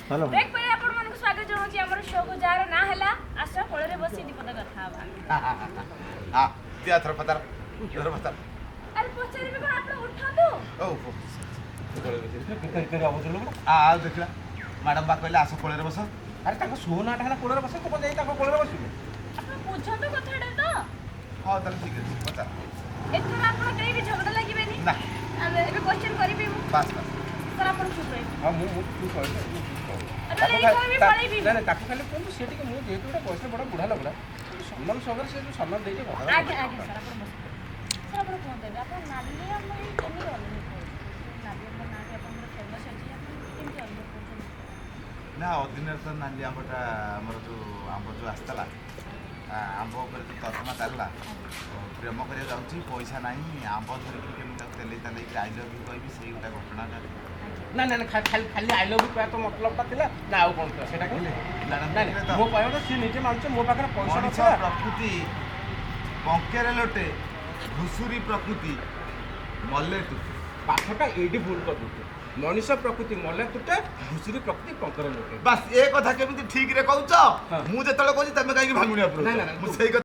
Hello. Brake ପରେ ଆପଣମାନଙ୍କୁ ସ୍ୱାଗତ ଜଣାଉଛି ଆମର ଶୋକୁ, ଯାହାର ନାଁ ହେଲା ଆସ କୋଳରେ ବସି ଦିପଦ କଥା ହବା। ହଁ, ଦିଅ ଏଥର, ପଚାର ଏଥର, ପଚାର। ଆରେ, ପଚାରିବେ କଣ? ଆପଣ ଉଠନ୍ତୁ। ଓ। କରି କରି ଅଭଦ୍ର ଲୋକ। ଆଉ ଦେଖିଲା, ମ୍ୟାଡ଼ାମ ବା କହିଲେ ଆସ କୋଳରେ ବସ। ଆରେ, ତାଙ୍କ ଶୋ ନାଁଟା ହେଲା କୋଳରେ ବସ, ତୁ କଣ ଯାଇ ତାଙ୍କ କୋଳରେ ବସିବୁ? ଆପଣ ବୁଝନ୍ତୁ କଥାଟା ତ। ହଁ, ତାହେଲେ ଠିକ ଅଛି, ପଚାର। ଏଥର ଆପଣ କେହି ବି ଝଗଡ଼ା ଲାଗିବେନି। ନା। ଆମେ ଏବେ କ୍ୱେଶ୍ଚନ୍ କରିବି ମୁଁ। ବାସ୍ ବାସ୍। ସାର୍, ଆପଣ ଚୁପ୍ ରହିବେ। ହଁ, ମୁଁ ତୁ କହିଲେ ମୁଁ ଚୁପ୍ କହିବି। ଆରେ, ଏଇ ବି ପଳେଇବି। ନାଇଁ ନାଇଁ, ତାକୁ ଖାଲି କୁହନ୍ତୁ, ସେ ଟିକେ, ମୁଁ ଯେହେତୁ ଗୋଟେ ବୟସରେ ବଡ଼ ବୁଢ଼ା ଲୋକଟା, ସମ୍ମାନ ସହକାରେ ସେ ଯୋଉ ସମ୍ମାନ ଦେଇକି କଥା। ଆଜ୍ଞା ସାର୍, ଆପଣ ବସନ୍ତୁ। ସାର୍, ଆପଣ କୁହନ୍ତୁ, ଏବେ ଆପଣ ନାଲି ଆମ୍ବ କେମିତି ଅନୁଭବ କରୁଛନ୍ତି? ନାଲି ଆମ୍ବ ନାଁଟି ଆପଣଙ୍କର ଫେମସ୍ ଅଛି, ଆପଣ କେମିତି ଅନୁଭବ କରୁଛନ୍ତି? ନା, ଅଦିନରେ ତ ନାଲି ଆମ୍ବଟା, ଆମର ଯେଉଁ ଆମ୍ବ ଯେଉଁ ଆସିଥିଲା, ଆମ୍ବ ଉପରେ ଯେଉଁ ତର୍ଜମା ଚାଲିଲା, ପ୍ରେମ କରିବାକୁ ଯାଉଛି, ପଇସା ନାହିଁ, ଆମ୍ବ ଧରିକିରି କେମିତି ତାକୁ ତେଲେଇ ତେଲେଇକି I love you କହିବି, ସେଇ ଗୋଟେ ଘଟଣାଟା। ନା ନା ନା, ଖାଲି ଖାଲି I love you କହିବା ତ ମତଲବଟା ଥିଲା ନା ଆଉ କ'ଣ ଥିଲା ସେଇଟା କହିଲେ? ମ୍ୟାଡ଼ାମ, ନାଇଁ ଦେଖିଲେ ନାଇଁ ତ? ମୋ କହିବା କଥା, ସିଏ ନିଜେ ମାନୁছে ମୋ ପାଖରେ ପଇସା ମଣିଷ ନଥିଲା। ପ୍ରକୃତି ପଙ୍କେରେ ଲୋଟେ, ଘୁଷୁରୀ ପ୍ରକୃତି ମଲେ ତୁଟେ। ପାଠଟା ଏଇଠି ଭୁଲ କରିଦେଇଛୁ। ମଣିଷ ପ୍ରକୃତି ମଲେ ତୁଟେ, ଘୁଷୁରୀ ପ୍ରକୃତି ପଙ୍କରେ ଲୋଟେ। ବାସ୍, ଏ କଥା କେମିତି ଠିକରେ କହୁଛ? ହଁ। ମୁଁ ଯେତେବେଳେ କହୁଛି, ତମେ କାହିଁକି ଭାଙ୍ଗୁଣିଆ ନା, ନା, ନା, ମୁଁ ସେଇ କଥା।